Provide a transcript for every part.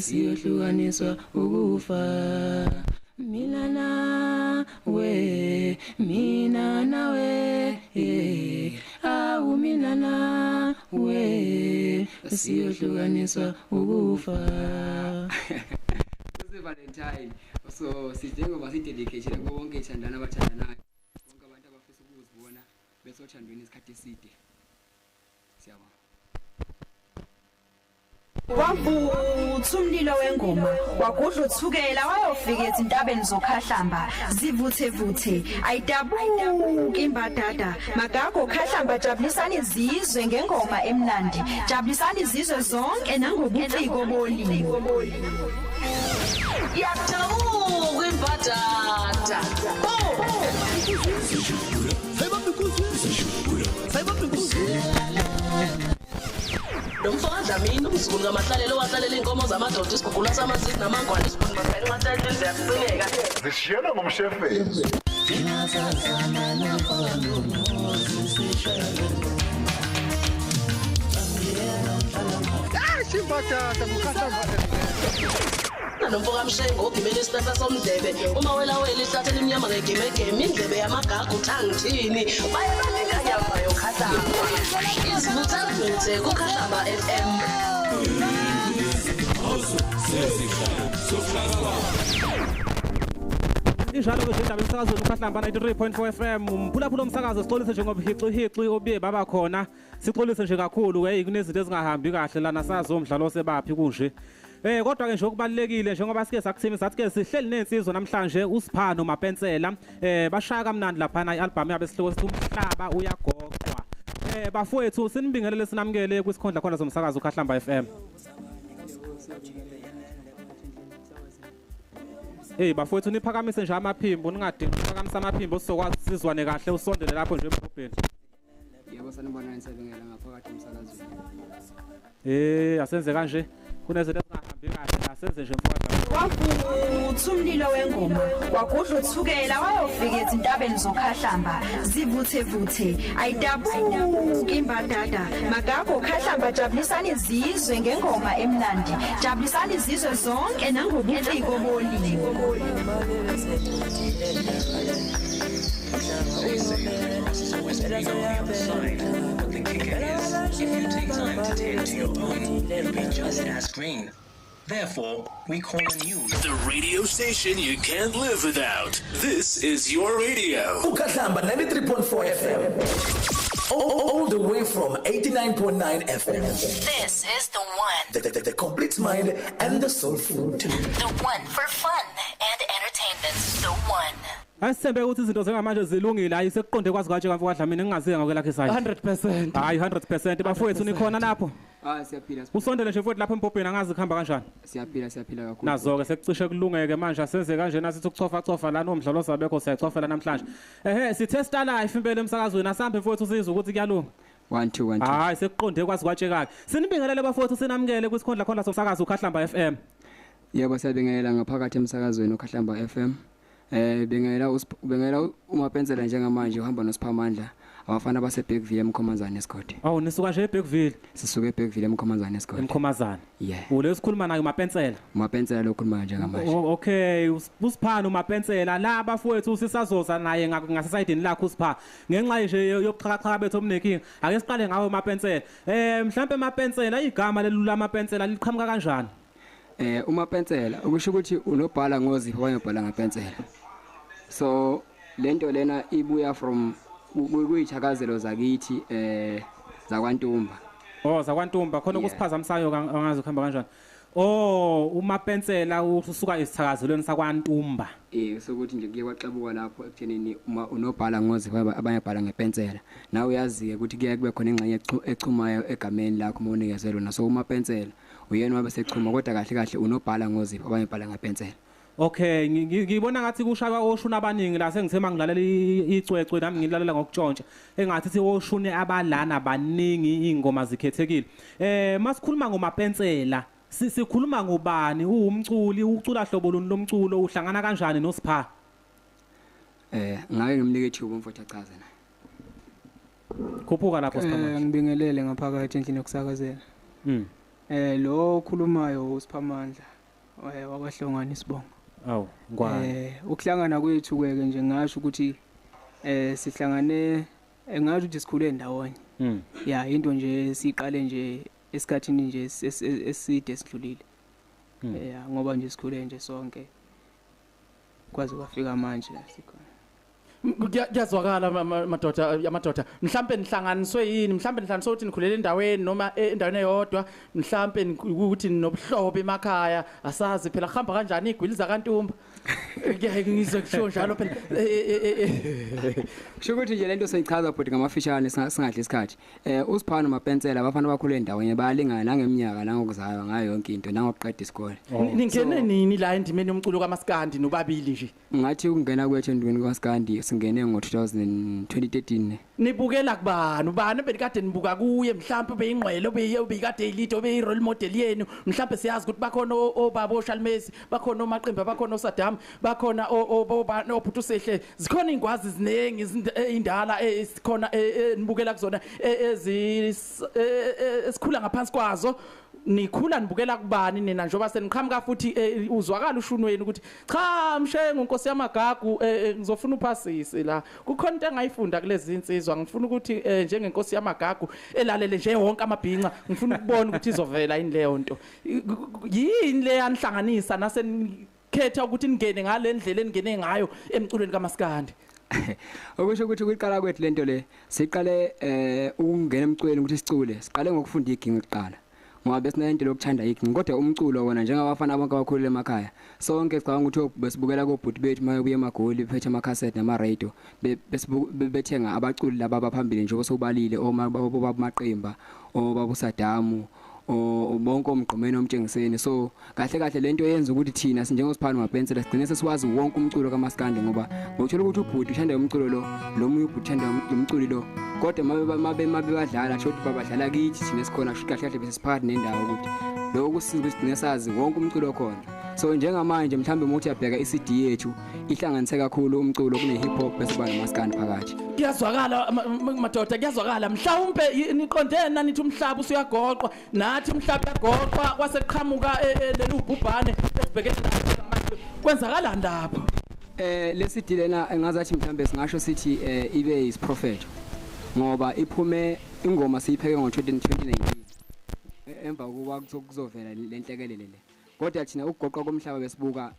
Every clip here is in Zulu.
Siyohlukaniswa ukufa. Mina nawe, mina nawe, awu mina nawe, siyohlukaniswa ukufa. Kuse Valentine, so sidinga si-dedicate kubo bonke ithandana abathandanayo, bonke abantu abafisa ukuzibona besothandweni isikhathi eside. Siyabonga. Wavutha umlilo wengoma, wagudla uthukela wayofika ezintabeni zokhahlamba, zivuthe vuthe, ayidabuki imbadada, magago khahlamba, jabulisani izizwe ngengoma emnandi, jabulisani izizwe zonke nangobuciko bolimi. Yadabuka imbadada. Lo mfo kaDlamini umzukulu kaMahlalelo wahlalela inkomo zamadoda, isigugula samazisi namangwane, isibhunu mafela ungathatha ziyacineka. Zishiyana ngomshefezi. Nomfo kaMshengo ogibele isihlahla somdlebe, uma welawela ihlathi elimnyama ngegemegeme, indlebe yamagagu thangithini, baye banika nyama yokhahlamba. Izivuthevuthe kuKhahlamba FM. Injalo ke indaba emsakazweni uKhahlamba 93.4 FM. Umphulaphula umsakazo, sixolise nje ngoba hici obuye baba khona. Sixolise nje kakhulu, hey, kunezinto ezingahambi kahle lana, sazi umdlalo osebaphi kunje. Kodwa ke nje okubalekile njengoba sike sakuthimi sathi ke sihleli nensizwa namhlanje uSipha noMapensela, bashaya kamnandi lapha na i-album yabo esihloko sithi Umhlaba Uyagoqwa. Bafowethu sinibingelele sinamukele kwisikhondla khona zomsakazo uKhahlamba FM. Hey bafowethu, niphakamise nje amaphimbo, ningadingi ukuphakamisa amaphimbo sizokwazi sizwane kahle, usondele lapho nje emhobheni. Yebo, sanibonani, siyabingelela ngaphakathi emsakazweni. Asenze kanje, kunezinto ezingahambi kahle, asenze nje mfowethu. Wavutha umlilo wengoma, wagudla uthukela wayofika ezintabeni zokhahlamba, zivuthe vuthe, ayidabuki imbadada, magago khahlamba, jabulisani izizwe ngengoma emnandi, jabulisani izizwe zonke nangobuciko bolimi. They say the grass is always greener on the other side, but the kicker is, if you take time to tend to your own, it'll be just as green. Therefore, we call on you. The radio station you can't live without. This is your radio. Ukhahlamba 93.4 FM. All the way from 89.9 FM. This is the one. The complete mind and the soul food. The one for fun and entertainment. The one. Asembe ukuthi izinto zengamanje zilungile, hayi sekuqonde kwazi kwaje kamfo kaDlamini, ngingazike ngokwelakhe isayidi. 100%. Hayi 100% bafowethu, nikhona lapho? Ah, siyaphila. Usondele nje futhi lapha empopeni, angazi kuhamba kanjani. Siyaphila, siyaphila kakhulu. Nazo ke sekucishe kulungeke manje, asenze kanje nasithi ukuchofa chofa lana umdlalo osabekho siyachofela namhlanje. Sitesta live impela emsakazweni, asambe mfowethu sizwe ukuthi kuyalunga. 1 2 1 2. Hayi sekuqonde kwazi kwatshekake. Sinibingelele bafowethu, sinamukele kwisikhondla khona somsakazo uKhahlamba FM. Yebo, siyabingelela ngaphakathi emsakazweni uKhahlamba FM. Bengela uMapensela njengamanje uhamba noSiphamandla, abafana base Bergville eMkhomazane esigodi. Oh, nisuka nje eBergville? Sisuka eBergville eMkhomazane esigodi. eMkhomazane. Yeah. Ulesikhuluma naye uMapensela? uMapensela lokhuluma njengamanje. Okay, uSipha noMapensela la bafowethu sisazoza naye ngasesayidini lakhe uSipha. Ngenxa nje yobuxhakaxhaka bethu omnenkinga. Ake siqale ngawe uMapensela. Mhlambe uMapensela, igama lelula amaPensela liqhamuka kanjani? uMapensela ukusho ukuthi unobhala ngozipho okanye ubhala ngapensela. So lento lena ibuya from kuyithakazelo zakithi zakwaNtumba. Oh, zakwaNtumba khona ukusiphazamisayo angazi ukuhamba kanjani. Oh, uMapensela usuka isithakazelweni sakwaNtumba. Sokuthi nje kuye kwaxabuka lapho ekuthenini uma unobhala ngozipho abanye bhala ngepensela. Nawe uyazi ukuthi kuye kube khona ingxenye echumayo egameni lakho uma unikezwe lona. So uMapensela uyena wabe sechuma, kodwa kahle kahle unobhala ngozipho abanye bhala ngepensela. Okay, ngibona ngathi kushaywa oshuni abaningi la, sengithe mangilalela icwecwe nami ngilalela ngokutshontsha. Engathi thi oshuni abalana baningi, ingoma zikhethekile. Masikhuluma ngoMapensela, sikhuluma ngobani? Uwumculi, ucula hlobo luni lomculo, uhlangana kanjani noSipha? Ngake ngimnike ithuba umfowethu achaze naye. Khuphuka lapho Siphamandla. Ngibingelele ngaphakathi endlini yokusakazela. Lo okhulumayo uSiphamandla. wakwaHlongwane isibongo. Awu, ngwane. Ukuhlangana kwethu ke nje ngasho ukuthi sihlangane, ngasho ukuthi sikhule ndawonye. Ya, into nje siqale nje esikhathini nje eside esidlulile. Ya, ngoba nje sikhule nje sonke kwaze kwafika manje la sikhona. Kuyazwakala madoda, mhlambe nihlanganiswe yini? Mhlambe nihlanganiswe ukuthi nikhulele endaweni noma endaweni eyodwa, mhlambe ukuthi nobuhlobo emakhaya, asazi phela kuhamba kanjani igwili zakaNtumba. Ngeke ngizwe kusho njalo phela. Kusho ukuthi nje lento seyichaza futhi ngamafishane, singadli isikhathi. Usiphana Mapensela abafana bakhule endaweni, bayalingana nangeminyaka nangokuzalwa ngayo yonke into nangokuqeda isikole. Ningene nini la endimeni yomculo kaMaskandi nobabili nje? Ngathi ukungena kwethu endimeni kaMaskandi singene ngo-2013. Nibukela kubani? Ubani benikade nibuka kuye? Mhlawumbe beyingqwele, obeyikade elite, obeyi-role model yenu. Mhlawumbe siyazi ukuthi bakhona obaba oShalmesi, bakhona oMaqimba, bakhona oSaddam, bakhona obhuti uSehle. Zikhona iy'ngwazi ziningi indala esikhona nibukela kuzona, esikhula ngaphansi kwazo. Nikhula nibukela kubani nina njengoba seniqhamuka futhi uzwakala ushuni wenu ukuthi cha Mshengu Nkosi yamagagu, ngizofuna uphasise la. Kukhona into engayifunda kulezi insizwa, ngifuna ukuthi njengenkosi yamagagu elalele nje wonke amabhinca, ngifuna ukubona ukuthi izovela yini leyo nto. Yini le yanihlanganisa nasenikhetha ukuthi ningene ngale ndlela eningene ngayo emculweni kaMaskandi? Okusho ukuthi ukuqala kwethu lento le, siqale ukungena emculweni ukuthi sicule, siqale ngokufunda iginqi kuqala. Ngoba besinento lokuthanda iginqi, kodwa umculo wona njengabafana bonke abakhulele emakhaya, sonke sicabanga ukuthi besibukela kobhuti bethu maye emagoli bephethe amakhasethi nama-radio, bethenga abaculi laba abaphambili njengoba sewubalile, obaba Maqimba, obaba uSadamu, bonke omgqomeni omtshengiseni. So kahle kahle lento yenza ukuthi thina njengoSiphana Mapensela sigcine sesiwazi wonke umculo kaMaskandi, ngoba ngothola ukuthi ubhuti uthanda umculo lo, lo munye ubhuti uthanda umculo lo, kodwa mabe badlala shothi babadlala kithi thina sikhona kahle kahle bese siphakathi nendawo ukuthi lokho kusiza ukuthi sigcine sazi wonke umculo khona. So njengamanje mhlambe uma uthi uyabheka i-CD yethu ihlanganise kakhulu umculo, kune hip hop bese kuba noMaskandi phakathi. Kuyazwakala madoda, kuyazwakala. Mhlawumbe niqonde nanithi umhlaba usuyagoqwa, nathi umhlaba uyagoqwa kwase kuqhamuka lelu bhubhane esibhekene nalo manje. Kwenzakalani lapho? Le CD lena engazathi mhlambe singasho sithi ibe isiprofetho, ngoba iphume ingoma siyipheke ngo-2019 emva kokuba kuzovela lenhlekelele le. Kodwa thina ukugoqa komhlaba besibuka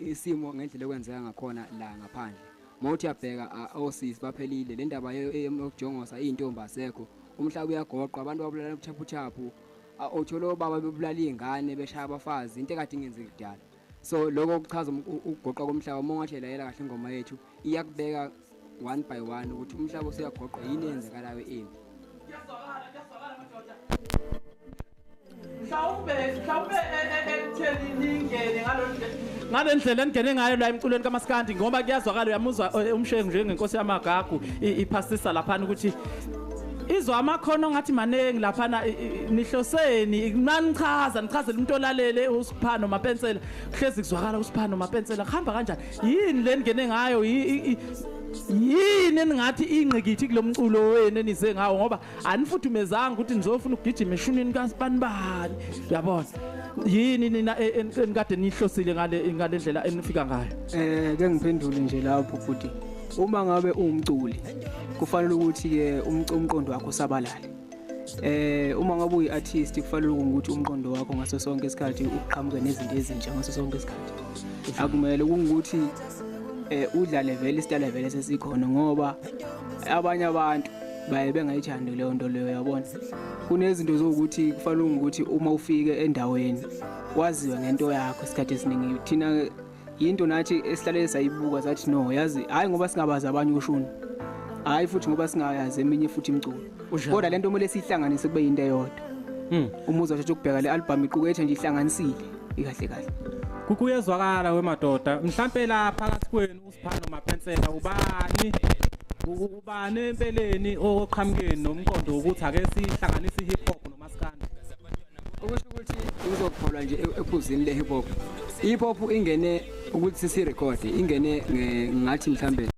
isimo ngendlela okwenzeka ngakhona la ngaphandle. Mawuthi uyabheka osisi baphelile, le ndaba yokujongosa iy'ntombi asekho, umhlaba uyagoqwa, abantu babulala ubuchaphuchaphu, uthola obaba bebulala iy'ngane, beshaya abafazi, into ekade ingenzeki kudala. So lokho kuchaza ukugoqa komhlaba. Uma ungathi lalela kahle ingoma yethu iyakubeka one by one ukuthi umhlaba usuyagoqwa, yini eyenzekalayo embi. Mhlawumbe ekutheni ningene ngale ndlela eningene ngayo la emculweni kaMaskandi, ngoba kuyazwakala uyamuzwa uMshengu njengenkosi yamagagu iphasisa laphana ukuthi izwa amakhono ngathi maningi laphana. Nihloseni manichaza nichazele umuntu olalele uSiphana Mapensela, kuhlezi kuzwakala uSiphana Mapensela kuhamba kanjani, yini le ningene ngayo, yini eningathi ingqikithi kulomculo wenu enize ngawo, ngoba anifudumezanga ukuthi nizofuna ukugijima eshunini kaSibanibani, uyabona? Yini nina enikade nihlosile ngale ndlela enifika ngayo? Ke ngiphendule nje lapho futhi, uma ngabe uwumculi kufanele ukuthi ke umqondo wakho usabalale. Uma ngabe uyi-artist kufanele ukuthi umqondo wakho ngaso sonke isikhathi uqhamuke nezinto ezintsha ngaso sonke isikhathi. Akumele kungukuthi udlale vele isitayela vele sesikhona, ngoba abanye abantu baye bengayithandi leyo nto leyo, yabona. Kunezinto zokuthi kufanele ukuthi uma ufike endaweni waziwe ngento yakho isikhathi esiningi. Thina yinto nathi esihlale sayibuka sathi no, yazi hayi ngoba singabazi abanye ushuni, hayi futhi ngoba singayazi eminye futhi imculo, kodwa lento kumele sihlanganise kube yinto eyodwa. Uma uzothatha ukubheka le album iqukethe nje ihlanganisile ikahle kahle. Kuyezwakala wemadoda, mhlambe la phakathi kwenu uSiphana Mapensela ubani ubani empeleni oqhamukeni nomqondo wokuthi ake sihlanganise hip hop noMaskandi? Okusho ukuthi ngizokholwa nje ephuzini le hip hop. Hip hop ingene ukuthi sisi record, ingene ngathi mhlambe